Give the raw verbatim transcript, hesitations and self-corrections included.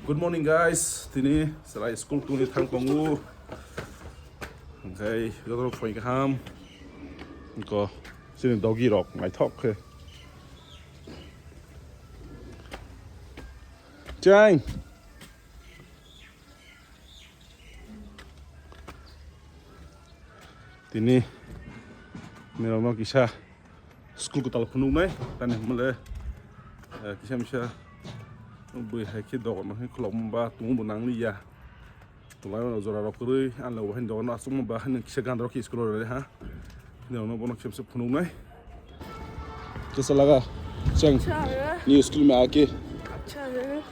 Good morning, guys. Tini chwrai school tungwi thang tongo. Hwnkhe jotono phai kaham. Ko chini doggy rok naithok khe. Chang. Tini nirokno kisa school kwtal phunuknai, tani hwnle, eh, kisa misa bui hai khe dogan hai khulokma ba tongbo nangli ya. Tonglaimano jora rok kwrwi, ang le bo hai dogan aswkma ba hai kisa gandrok khe school rw ha. Nirokno bono kisa misa phunuknai. Kesa laga, chang. Chang. Ni school me aake. Chang.